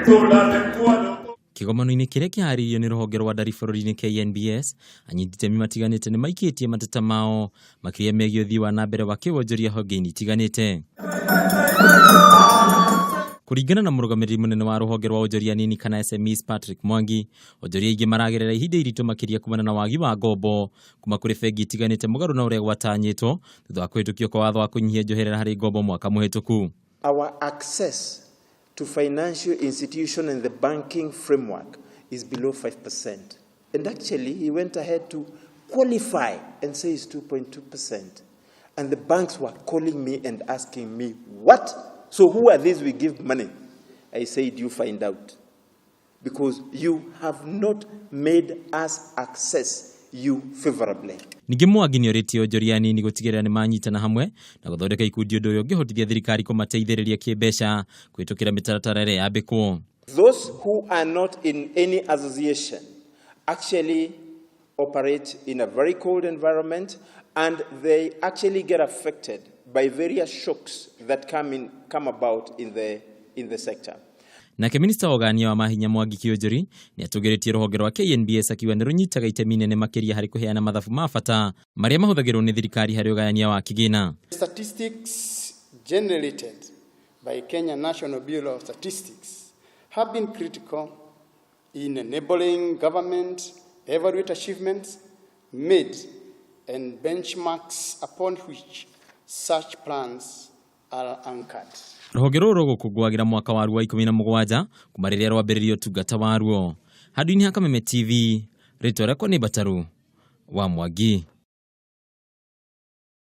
Kĩgomano-inĩ kĩrĩa kĩharĩirio nĩ rũhonge rwa ndari bũrũri-inĩ KNBS, anyiti itemi matiganĩte nĩ maikĩtie mateta mao makĩria megiĩ ũthii wa na mbere wa kĩwonjoria honge-inĩ itiganĩte. Kũringana na mũrũgamĩrĩri mũnene wa rũhonge rwa onjoria nini kana SMEs Patrick Mwangi, onjoria aingĩ maragerera ihinda iritũ makĩria kumana na wagi wa ngombo kuma kũrĩ bengi itiganĩte mũgarũ na ũrĩa gwatanyĩtwo thutha wa kũhĩtũkio kwa watho wa kũnyihia njoherera harĩ ngombo mwaka mũhĩtũku. Our access to financial institution and the banking framework is below 5%. And actually, he went ahead to qualify and say it's 2.2%. And the banks were calling me and asking me, what? So who are these we give money? I said, you find out. Because you have not made us access you favorably. Ningĩ Mwangi nĩ orĩtie onjoria anini gũtigĩrĩra nĩ manyitana hamwe na gũthondeka ikundi ũndũ ũrĩa ũngĩhotithia thirikari kũmateithĩrĩria kĩmbeca kũhĩtũkĩra mĩtaratara ĩrĩa yambĩkwo. Those who are not in any association actually operate in a very cold environment, and they actually get affected by various shocks that come about in the sector. Nake minista wa ũgania wa mahinya Mwangi Kiunjuri nĩ atũgĩrĩtie rũhonge rwa KNBS akiuga nĩ rũnyitaga itemi inene makĩria harĩ kũheana mathabu ma bata marĩa mahũthagĩrwo nĩ thirikari harĩ ũgayania wa kĩgĩna. Statistics generated by Kenya National Bureau of Statistics have been critical in enabling government evaluate achievements made and benchmarks upon which such plans are anchored. Rũhonge rũrũ rũgũkũngũagĩra mwaka waruo wa 17 kuma rĩrĩa rwambĩrĩrio ũtungata waruo. Handũ-inĩ ha Kameme TV, rĩtwa rĩakwa nĩ Mbataru wa Mwangi.